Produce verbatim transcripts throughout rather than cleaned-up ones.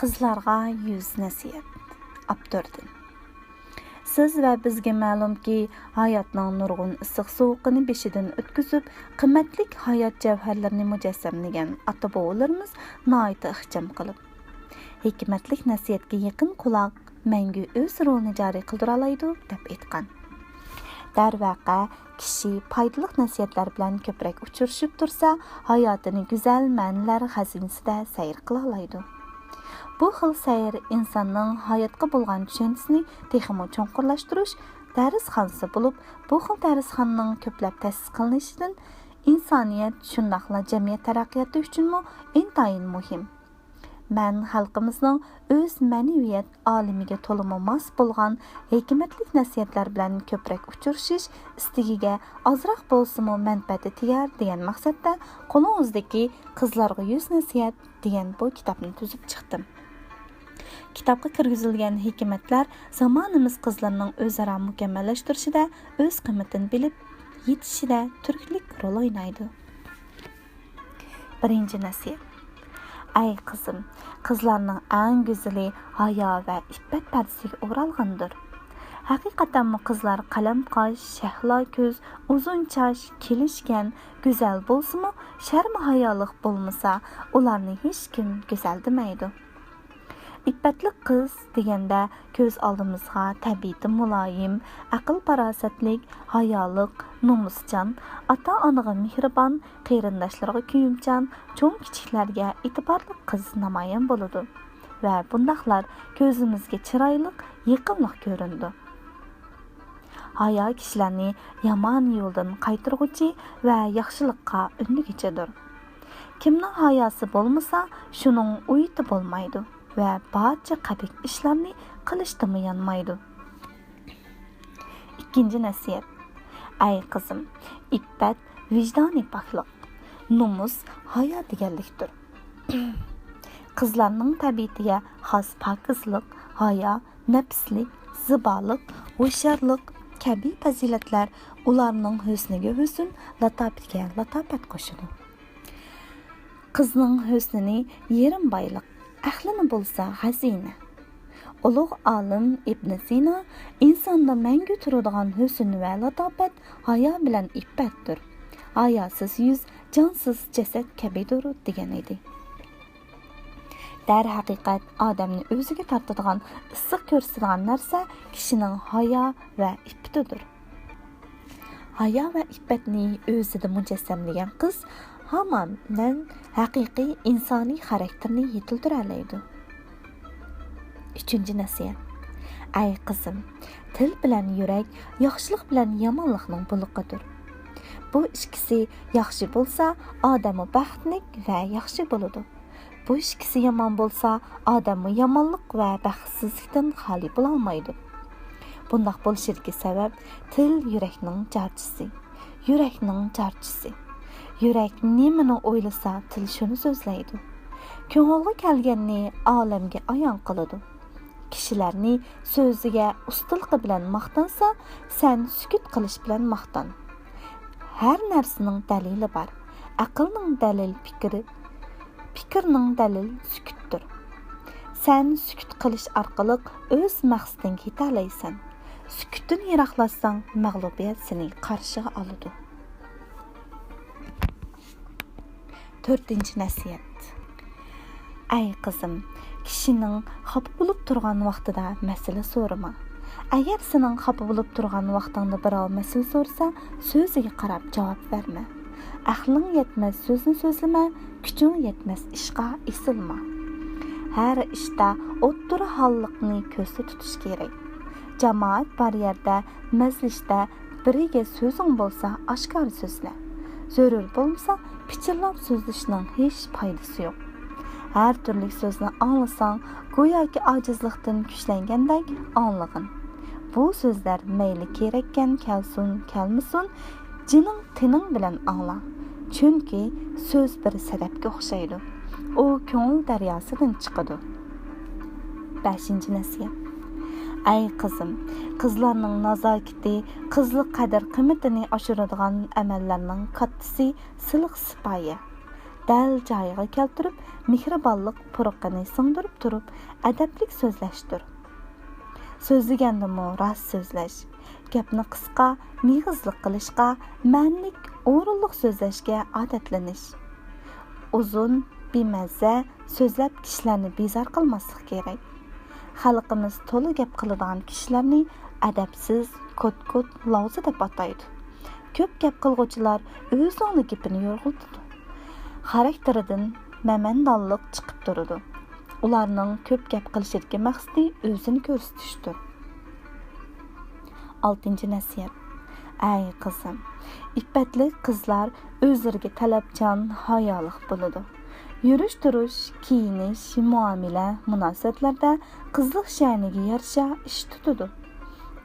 قىزلارغا يۈز نەسىھەت. ئاپتوردىن. سىز ۋە بىزگە مەلۇمكى، ھاياتنىڭ نۇرغۇن ئىسسىق-سوغۇقىنى بېشىدىن ئۆتكۈزۈپ، قىممەتلىك ھايات جەۋھەرلىرىنى مۇجەسسەملىگەن ئاتا-بوۋىلىرىمىز ناھايىتى ئىخچام قىلىپ، ھېكمەتلىك نەسىھەتكە يېقىن قۇلاق مەڭگۈ ئۆز رولىنى جارى قىلدۇرالايدۇ، دەپ ئېيتقان. دەرۋەقە، كىشى پايدىلىق نەسىھەتلەر بىلەن كۆپرەك ئۇچرىشىپ تۇرسا، ھاياتىنى گۈزەل مەنىلەر خەزىنىسىدە سەير قىلالايدۇ. بۇ خىل سەير ئىنساننىڭ ھاياتقا بولغان چۈشەنچىسىنى تېخىمۇ چوڭقۇرلاشتۇرۇش دەرسخانىسى بولۇپ، بۇ خىل دەرسخانىنىڭ كۆپلەپ تەسىس قىلىنىشىدىن ئىنسانىيەت، شۇنداقلا جەمئىيەت تەرەققىياتى ئۈچۈنمۇ ئىنتايىن مۇھىم. مەن خەلقىمىزنىڭ ئۆز مەنىۋىيەت ئالىمىگە تولىمۇ ماس بولغان ھېكمەتلىك نەسىھەتلەر بىلەن كۆپرەك ئۇچرىشىش ئىستىكىگە ئازراق بولسىمۇ مەنپەئەتى تېگەر دېگەن مەقسەتتە قولىڭىزدىكى قىزلارغا يۈز نەسىھەت دېگەن بۇ كىتابنى تۈزۈپ چىقتىم. كىتابقا كىرگۈزۈلگەن ھېكمەتلەر زامانىمىز قىزلىرىنىڭ ئۆزئارا مۇكەممەللەشتۈرۈشىدە ئۆز قىممىتىنى بىلىپ يېتىشىشىدە تۈرتكىلىك رول ئوينايدۇ. بىرىنچى نەسىھەت. ئەي قىزىم، قىزلارنىڭ ئەڭ گۈزىلى ھايا ۋە ئىپپەت پەردىسىگە ئورالغاندۇر. ھەقىقەتەنمۇ قىزلار قەلەم قاش، شەھلا كۆز، ئۇزۇن چاچ، كېلىشكەن، گۈزەل بولسىمۇ، شەرم-ھايالىق بولمىسا، ئۇلارنى ھېچكىم گۈزەل دېمەيدۇ. ئىپپەتلىك قىز دېگەندە كۆز ئالدىمىزغا تەبىئىتى مۇلايىم، ئەقىل-پاراسەتلىك، ھايالىق، نومۇسچان، ئاتا-ئانىغا مېھرىبان، قېرىنداشلىرىغا كۆيۈمچان، چوڭ-كىچىكلەرگە ئېتىبارلىق قىز نامايان بولىدۇ ۋە بۇنداقلار كۆزىمىزگە چىرايلىق، يېقىملىق كۆرۈنىدۇ. ھايا كىشىلەرنى يامان يولدىن قايتۇرغۇچى ۋە ياخشىلىققا ئۈندىگۈچىدۇر. كىمنىڭ ھاياسى بولمىسا، شۇنىڭ ئۇيىتى بولمايدۇ ۋە بارچە قەبىھ ئىشلارنى قىلىشتىنمۇ يانمايدۇ. ئىككىنچى نەسىھەت. ئەي قىزىم، ئىپپەت، ۋىجدانىي پاكلىق، نومۇس، ھايا دېگەنلىكتۇر. قىزلارنىڭ تەبىئىتىگە خاس پاكىزلىق، ھايا، نەپىسلىك، زىبالىق، ھوشيارلىق كەبى پەزىلەتلەر ئۇلارنىڭ ھۆسنىگە ھۆسن، لاتاپىتىگە لاتاپەت قوشىدۇ. قىزنىڭ ھۆسنىنى يېرىم بايلىق، ئەقلىنى بولسا خەزىنە. ئۇلۇغ ئالىم ئىبن سىنا، ئىنساندا مەڭگۈ تۇرىدىغان ھۆسن ۋە لاتاپەت ھايا بىلەن ئىپپەتتۇر. ھاياسىز يۈز جانسىز جەسەت كەبىدۇر، دېگەن ئىدى. دەرھەقىقەت، ئادەمنى ئۆزىگە تارتىدىغان، ئىسسىق كۆرسىتىدىغان نەرسە كىشىنىڭ ھايا ۋە ئىپپىتىدۇر. ھايا ۋە ئىپپەتنى ئۆزىدە مۇجەسسەملىگەن قىز ھامان مەن ھەقىقىي ئىنسانىي خاراكتېرنى يېتىلدۈرەلەيدۇ. ئۈچىنچى نەسىھەت. ئەي قىزىم، تىل بىلەن يۈرەك ياخشىلىق بىلەن يامانلىقنىڭ بۇلىقىدۇر. بۇ ئىككىسى ياخشى بولسا، ئادەممۇ بەختلىك ۋە ياخشى بولىدۇ. بۇ ئىككىسى يامان بولسا، ئادەممۇ يامانلىق ۋە بەختسىزلىكتىن خالىي بولالمايدۇ. بۇنداق بولۇشىدىكى سەۋەب، تىل يۈرەكنىڭ جارچىسى. يۈرەكنىڭ جارچىسى. يۈرەك نېمىنى ئويلىسا، تىل شۇنى سۆزلەيدۇ. كۆڭۈلگە كەلگەننى ئالەمگە ئايان قىلىدۇ. كىشىلەرنى سۆزىگە ئۇستىلىقى بىلەن ماختانسا، سەن سۈكۈت قىلىش بىلەن ماختان. ھەر نەرسىنىڭ دەلىلى بار. ئەقىلنىڭ دەلىل پىكرى، پىكىرنىڭ دەلىل سۈكۈتتۇر. سەن سۈكۈت قىلىش ئارقىلىق ئۆز مەقسىتىڭگە يېتەلەيسەن. سۈكۈتتىن يىراقلاشساڭ، مەغلۇبىيەت سېنى قارشىغا ئالىدۇ. تۆتىنچى نەسىھەت. ئەي قىزىم، كىشىنىڭ خاپا بولۇپ تۇرغان ۋاقتىدا مەسىلە سورىما. ئەگەر سېنىڭ خاپا بولۇپ تۇرغان ۋاقتىڭدا بىراۋ مەسىلە سورىسا، سۆزىگە قاراپ جاۋاب بەرمە. ئەقلىڭ يەتمەس سۆزنى سۆزلىمە، كۈچۈڭ يەتمەس ئىشقا ئېسىلما. ھەر ئىشتا ئوتتۇرا ھاللىقنى كۆزدە تۇتۇش كېرەك. جامائەت بار يەردە، مەجلىستە بىرىگە سۆزۈڭ بولسا، ئاشكارا سۆزلە. زۆرۈر بولمىسا، پىچىرلاپ سۆزلىشىشنىڭ ھېچ پايدىسى يوق. ھەر تۈرلۈك سۆزنى ئاڭلىساڭ، گوياكى ئاجىزلىقتىن كۈچلەنگەندەك ئاڭلىغىن. بۇ سۆزلەر مەيلى كېرەككەن كەلسۇن، كەلمىسۇن، جېنىڭ تېنىڭ بىلەن ئاڭلا. چۈنكى سۆز بىر سەدەپكە ئوخشايدۇ. ئۇ كۆڭۈل دەرياسىدىن چىقىدۇ. بەشىنچى نەسىھەت. ئەي قىزىم، قىزلارنىڭ نازاكىتى، قىزلىق قەدىر-قىممىتىنى ئاشۇرىدىغان ئەمەللەرنىڭ كاتتىسى سىلىق سىپايە. دەل جايىغا كەلتۈرۈپ، مېھرىبانلىق پۇرىقىنى سىڭدۈرۈپ تۇرۇپ، ئەدەپلىك سۆزلەشتۇر. سۆزلىگەندىمۇ راست سۆزلەش، گەپنى قىسقا، مېغىزلىق قىلىشقا، مەنىلىك، ئورۇنلۇق سۆزلەشكە ئادەتلىنىش. ئۇزۇن، بىمەززە سۆزلەپ كىشىلەرنى بىزار قىلماسلىق كېرەك. خەلقىمىز تولا گەپ قىلىدىغان كىشىلەرنى ئەدەپسىز، كوت-كوت، لاۋزا دەپ ئاتايدۇ. كۆپ گەپ قىلغۇچىلار ئۆزىنىڭلا گېپىنى يورغىلىتىدۇ. خاراكتېرىدىن مەمەندانلىق چىقىپ تۇرىدۇ. ئۇلارنىڭ كۆپ گەپ قىلىشىدىكى مەقسىتى ئۆزىنى كۆرسىتىشتۇر. ئالتىنچى نەسىھەت. ئەي قىزىم، ئىپپەتلىك قىزلار ئۆزلىرىگە تەلەپچان، ھايالىق بولىدۇ. يۈرۈش-تۇرۇش، كىيىنىش، مۇئامىلە، مۇناسىۋەتلەردە قىزلىق شەنىگە يارىشا ئىش تۇتىدۇ.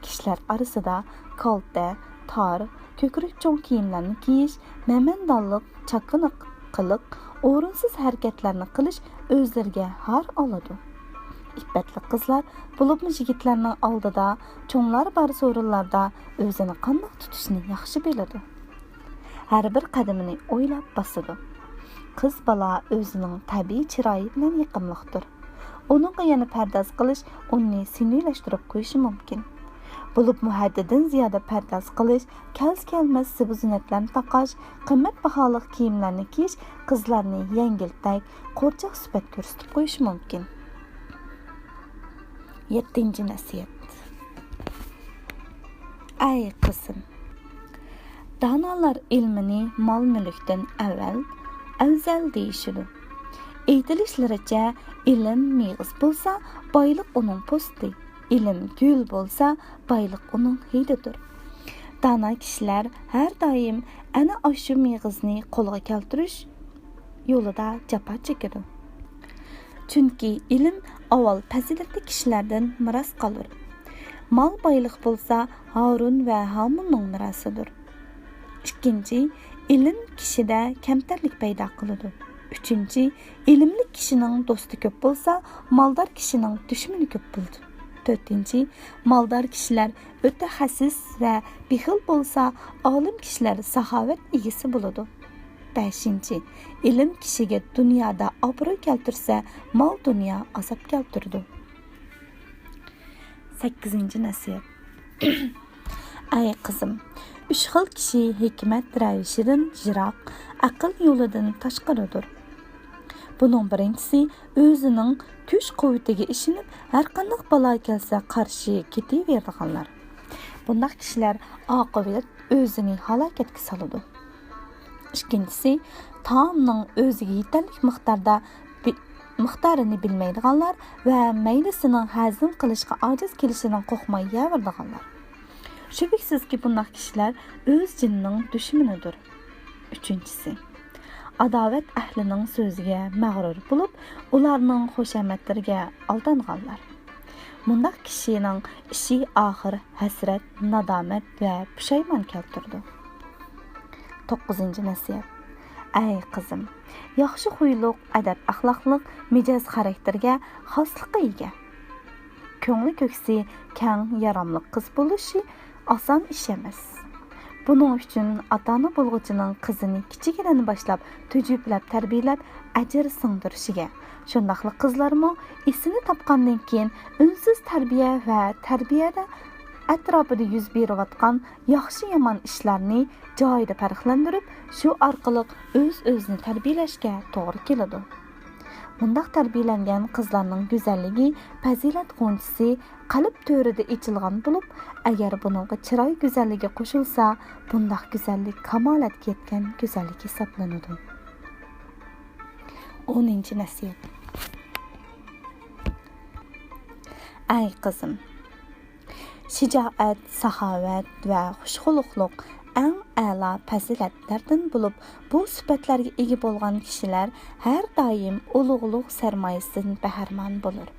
كىشىلەر ئارىسىدا كالتە، تار، كۆكرىكى چوڭ كىيىملەرنى كىيىش، مەمەندانلىق، چاكىنا قىلىق، ئورۇنسىز ھەرىكەتلەرنى قىلىش ئۆزلىرىگە ھار ئالىدۇ. ئىپپەتلىك قىزلار، بولۇپمۇ يىگىتلەرنىڭ ئالدىدا، چوڭلار بار سورۇنلاردا ئۆزىنى قانداق تۇتۇشنى ياخشى بىلىدۇ. ھەر بىر قەدىمىنى ئويلاپ باسىدۇ. قىز بالا ئۆزىنىڭ تەبىئىي چىرايى بىلەن يېقىملىقتۇر. ئۇنىڭغا يەنە پەرداز قىلىش ئۇنى سۈنئىيلەشتۈرۈپ قويۇشى مۇمكىن. بولۇپمۇ ھەددىدىن زىيادە پەرداز قىلىش، كەلسە-كەلمەس زىبۇ-زىننەتلەرنى تاقاش، قىممەت باھالىق كىيىملەرنى كىيىش قىزلارنى يەڭگىلتەك، قورچاق سۈپەت كۆرسىتىپ قويۇشى مۇمكىن. يەتتىنچى نەسىھەت. ئەي قىزىم! دانالار ئىلمىنى مال-مۈلۈكتىن ئەۋەل، ئەۋزەل دېيىشىدۇ. ئېيتىلىشلىرىچە، ئىلىم مېغىز بولسا، بايلىق ئۇنىڭ پوستى، ئىلىم گۈل بولسا، بايلىق ئۇنىڭ ھىدىدۇر. دانا كىشىلەر ھەر دائىم ئەنە ئاشۇ مېغىزنى قولغا كەلتۈرۈش يولىدا جاپا چېكىدۇ. چۈنكى ئىلىم ئاۋۋال پەزىلەتلىك كىشىلەردىن مىراس قالۇر. مال بايلىق بولسا، ھارۇن ۋە ھامۇننىڭ مىراسىدۇر. ئىككىنچى، ئىلىم كىشىدە كەمتەرلىك پەيدا قىلىدۇ. ئۈچىنچى، ئىلىملىك كىشىنىڭ دوستى كۆپ بولسا، مالدار كىشىنىڭ دۈشمىنى كۆپ بولىدۇ. تۆتىنچى، مالدار كىشىلەر ئۆتە خەسىس ۋە بېخىل بولسا، ئالىم كىشىلەر ساخاۋەت ئىگىسى بولىدۇ. بەشىنچى، ئىلىم كىشىگە دۇنيادا ئابرۇي كەلتۈرسە، مال دۇنيا ئازاب كەلتۈرىدۇ. سەككىزىنچى نەسىھەت. ئەي قىزىم، ئۈچ خىل كىشى ھېكمەت رەۋىشىدىن يىراق، ئەقىل يولىدىن تاشقىرىدۇر. بۇنىڭ بىرىنچىسى ئۆزىنىڭ كۈچ-قۇۋۋىتىگە ئىشىنىپ، ھەرقانداق بالا كەلسە قارشى كېتىۋېرىدىغانلار. بۇنداق كىشىلەر ئاقىۋەت ئۆزىنى ھالاكەتكە سالىدۇ. ئىككىنچىسى، تائامنىڭ ئۆزىگە يېتەرلىك مىقداردا بى-، مىقدارىنى بىلمەيدىغانلار ۋە مەيدىسىنىڭ ھەزىم قىلىشقا ئاجىز كېلىشىدىن قورقماي يەۋېرىدىغانلار. شۈبھىسىزكى، بۇنداق كىشىلەر ئۆز جېنىنىڭ دۈشمىنىدۇر. ئۈچىنچىسى، ئاداۋەت ئەھلىنىڭ سۆزىگە مەغرۇر بولۇپ، ئۇلارنىڭ خۇشامەتلىرىگە ئالدانغانلار. مۇنداق كىشىنىڭ ئىشى ئاخىر ھەسرەت، نادامەت ۋە پۇشايمان كەلتۈرىدۇ. توققۇزىنچى نەسىھەت. ئەي قىزىم، ياخشى خۇيلۇق، ئەدەپ-ئەخلاقلىق، مىجەز-خاراكتېرگە خاسلىققا ئىگە، كۆڭلى-كۆكسى كەڭ، ياراملىق قىز بولۇشى ئاسان ئىش ئەمەس. بۇنىڭ ئۈچۈن ئاتا-ئانا بولغۇچىنىڭ قىزىنى كىچىكىدىن باشلاپ تۈجۈپلەپ تەربىيەلەپ ئەجىر سىڭدۈرۈشىگە، شۇنداقلا قىزلارمۇ ئېسىنى تاپقاندىن كېيىن ئۈنسىز تەربىيە ۋە تەربىيەدە ئەتراپىدا يۈز بېرىۋاتقان ياخشى-يامان ئىشلارنى جايىدا پەرقلەندۈرۈپ، شۇ ئارقىلىق ئۆز-ئۆزىنى تەربىيەلەشكە توغرا كېلىدۇ. مۇنداق تەربىيەلەنگەن قىزلارنىڭ گۈزەللىكى پەزىلەت غۇنچىسى قەلب تۆرىدە ئېچىلغان بولۇپ، ئەگەر بۇنىڭغا چىراي گۈزەللىكى قوشۇلسا، بۇنداق گۈزەللىك كامالەتكە يەتكەن گۈزەللىك ھېسابلىنىدۇ. ئونىنچى نەسىھەت. ئەي قىزىم! شىجائەت، ساخاۋەت ۋە خۇشخۇلۇقلۇق ئەڭ ئەلا پەزىلەتلەردىن بولۇپ، بۇ سۈپەتلەرگە ئىگە بولغان كىشىلەر ھەر دائىم ئۇلۇغلۇق سەرمايىسىدىن بەھرىمەن بولۇر.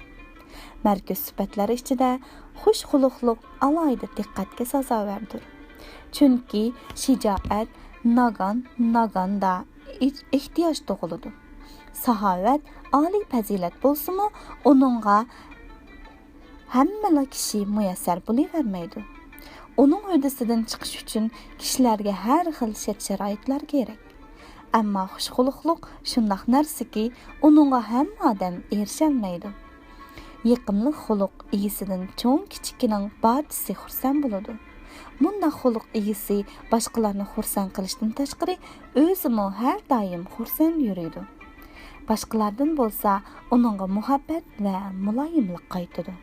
مەركىز سۈپەتلەر ئىچىدە خۇشخۇلۇقلۇق ئالاھىدە دىققەتكە سازاۋەردۇر. چۈنكى شىجائەت ناگان، ناگاندا ئېھتىياج تۇغۇلىدۇ. ساخاۋەت ئالىي پەزىلەت بولسىمۇ، ئۇنىڭغا ھەممىلا كىشى مۇيەسسەر بولۇۋەرمەيدۇ. ئۇنىڭ ھۆددىسىدىن چىقىش ئۈچۈن كىشىلەرگە ھەر خىل شەرت-شارائىتلار كېرەك. ئەمما خۇش خۇلقلۇق شۇنداق نەرسىكى، ئۇنىڭغا ھەممە ئادەم ئېرىشەلمەيدۇ. يېقىملىق خۇلق ئىگىسىدىن چوڭ كىچىككىنىڭ بارچىسى خۇرسەن بولىدۇ. مۇنداق خۇلق ئىگىسى باشقىلارنى خۇرسەن قىلىشتىن تاشقىرى، ئۆزىمۇ ھەر دائىم خۇرسەن يۈرىدۇ. باشقىلاردىن بولسا ئۇنىڭغا مۇھەببەت ۋە مۇلايىملىق قايتىدۇ.